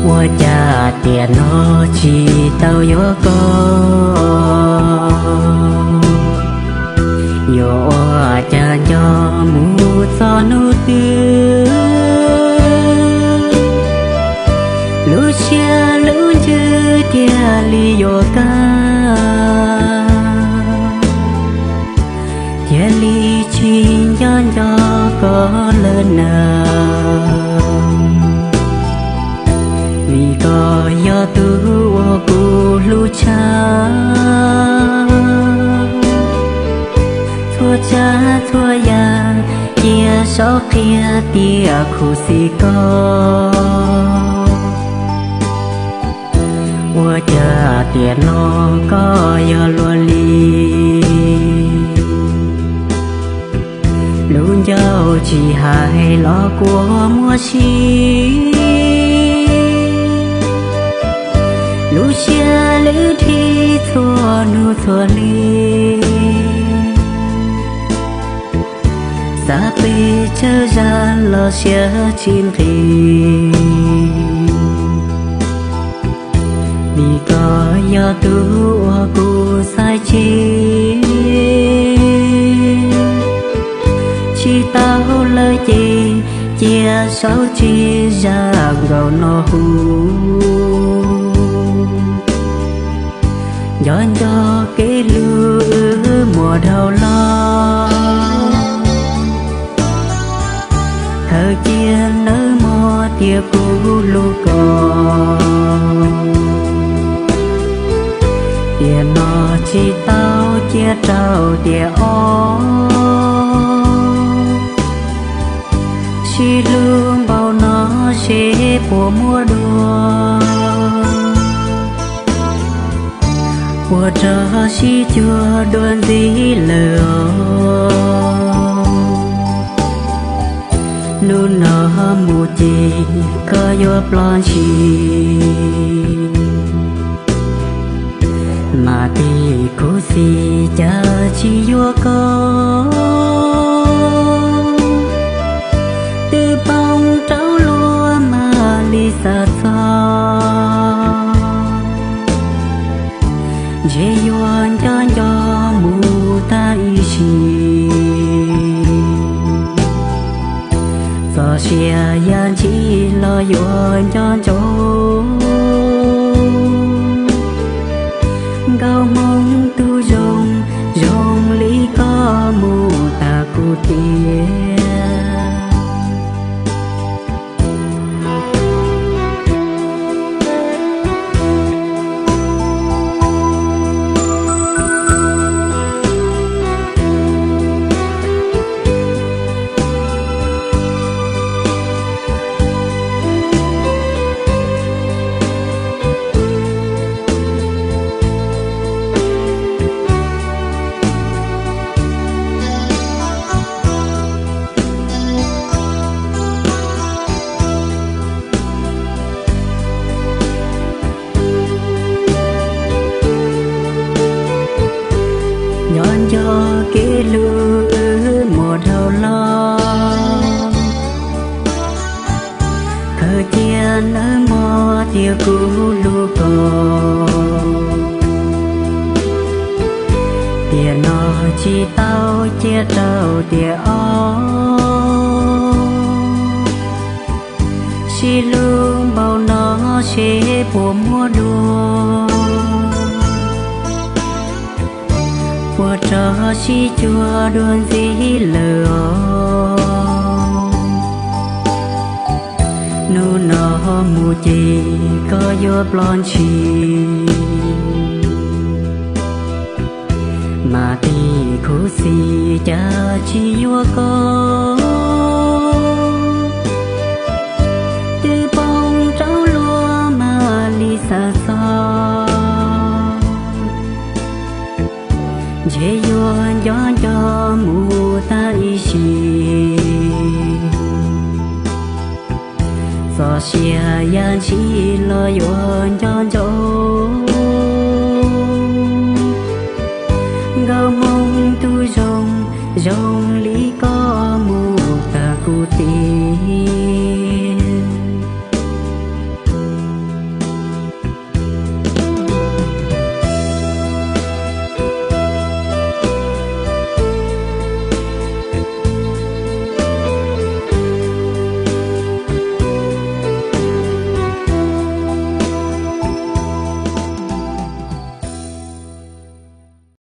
Ua cas tiam no tsis tau yuav koj, yuav ua cas nco mus txog hnub twg, lub siab lub ntsws thiaj li yuav kaj, thiaj li tsis nco nco koj lawm na. Vim koj yog tus uas kuv hlub tshaj, txhua tsav txhua yam cia saib qhia tias khuv xim koj. Ua cas tiam no koj yog luag li, lub ncauj tsis hais los kua muag si, lub siab lwj dhi txhua hnub txhua hli, xav pes tsawg zaj los siab tsis nqis. Vim koj yog tus uas kuv xaiv tsis, tsis tau lawm ces cia saib tsis zaj nkaus no hu. Nco nco kev hlub wb muaj dhau los, khaws cia nawb mog tias kuv hlub koj. Tiam no tsis tau cia rau tiam ob, sib hlub npaum no seb puas muaj dua, puas rov sib cuag dua ntxiv lawm os. Hnub no mus ces koj yuav ploj ntshis, mas tis khuv xim cas tsis yuav koj, twb poob rau luag mam li xav txog, ntshe yuav nco nco mus tag ib sim. Txoj sia yam ntsis los yuav nco ntsoov, nkauj hmoob tus zoo, zoo li koj mus tas kuv tiag. Nco nco kev hlub wb muaj dhau los, khaws cia nawb mog tias kuv hlub koj. Tiam no tsis tau cia rau tiam ob, sib hlub npaum no seb puas muaj dua, puas rov sib cuag dua ntxiv lawm os. Hnub no mus ces koj yuav ploj ntshis, mas tis khuv xim cas tsis yuav koj, twb poob rau luag mam li xav txog, ntshe yuav nco nco mus tag ib sim. Txoj sia yam ntsis los yuav nco ntsoov, nkauj hmoob tus zoo, zoo